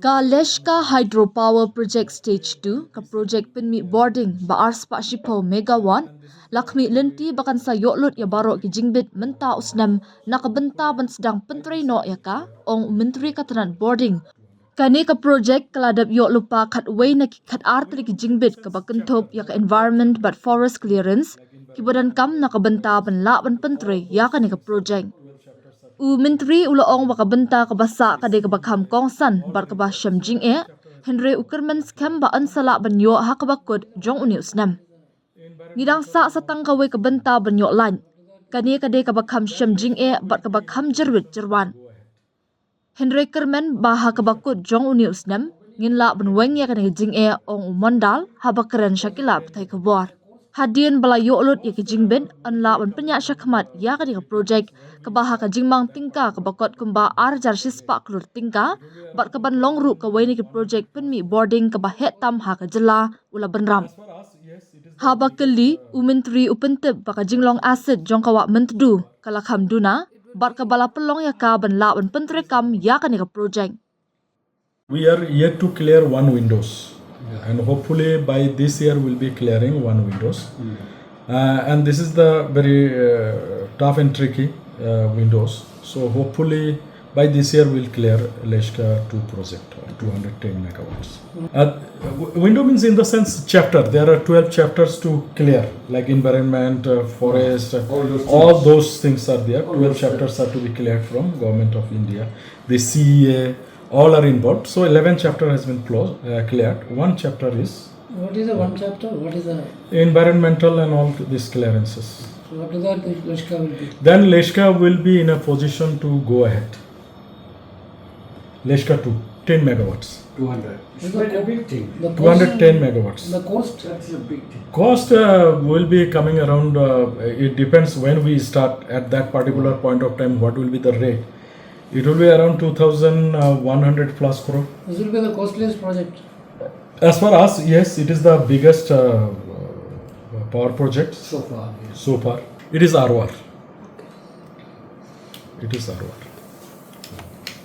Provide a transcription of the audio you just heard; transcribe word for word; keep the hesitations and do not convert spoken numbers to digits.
Ka Leshka Hydropower Project Stage two, ka project pynmih bording ba ar spah shiphew megawatt, la khmih lynti ba kan sa ïoh lut ïa baroh ki jingbit mynta u snem na ka bynta ban sdang pyntrei noh ïa ka, ong u Myntri ka tnat bording. Kane ka project ka la dep ïoh lypa khatwei na ki khatar tylli ki jingbit kaba kynthup ïa ka environment bad forest clearance, kiba donkam na ka bynta ban lah ban pyntrei ïa kane ka project. U Myntri u la ong ba ka bynta kaba sah ka dei kaba kham kongsan bad kaba shem jingeh, hynrei u kyrmen skhem ba yn sa lah ban ïoh ha kaba kut jong une u snem. Ngi dang sah sa tang kawei ka bynta ban ïoh lait. Kane ka dei kaba kham shem jingeh bad kaba kham jyrwit jyrwan. Hynrei kyrmen ba ha kaba kut jong une u snem ngin lah ban weng ïa kane ka jingeh, ong u Mondal haba kren sha ki lad pathai khubor. Hadien ba la ïoh lut ïa ki jingbit, yn lah ban pynïaid shakhmat ïa kane ka project kaba ha ka jingmang tyngka kaba kot kumba ar hajar shispah klur tyngka bad kaban long ruh kawei na ki project pynmih bording kaba heh tam ha ka jylla, u la bynrap. Haba kylli, u Myntri u pyntip ba ka jinglong acid jong ka wah Myntdu ka la kham duna bad kaba la pynlong ïa ka ban lah ban pyntreikam ïa kane ka project. We are yet to clear one windows, and hopefully by this year we'll be clearing one windows. Uh, and this is the very uh, tough and tricky uh, windows. So hopefully by this year we'll clear Leshka two project, uh, two hundred ten megawatts. Uh, w- window means in the sense chapter. There are twelve chapters to clear, like environment, uh, forest, uh, All those all things. Those things are there. All Twelve those chapters are to be cleared from Government of India. The C E A, all are involved. So eleven chapter has been closed, uh, cleared. One chapter is What is the one chapter? What is the environmental and all these clearances. So after that, the Leshka will be. Then Leshka will be in a position to go ahead. Leshka two, ten megawatts. Two hundred. It's The quite a co- big thing. The Two hundred ten cost- megawatts. The cost. That's a big thing. Cost uh, will be coming around, uh, it depends when we start at that particular point of time, what will be the rate. It will be around two thousand one hundred plus crore. This will be the costliest project. As for us, yes, it is the biggest uh, power project So far. Yes. So far. It is Arwar. It is Arwar.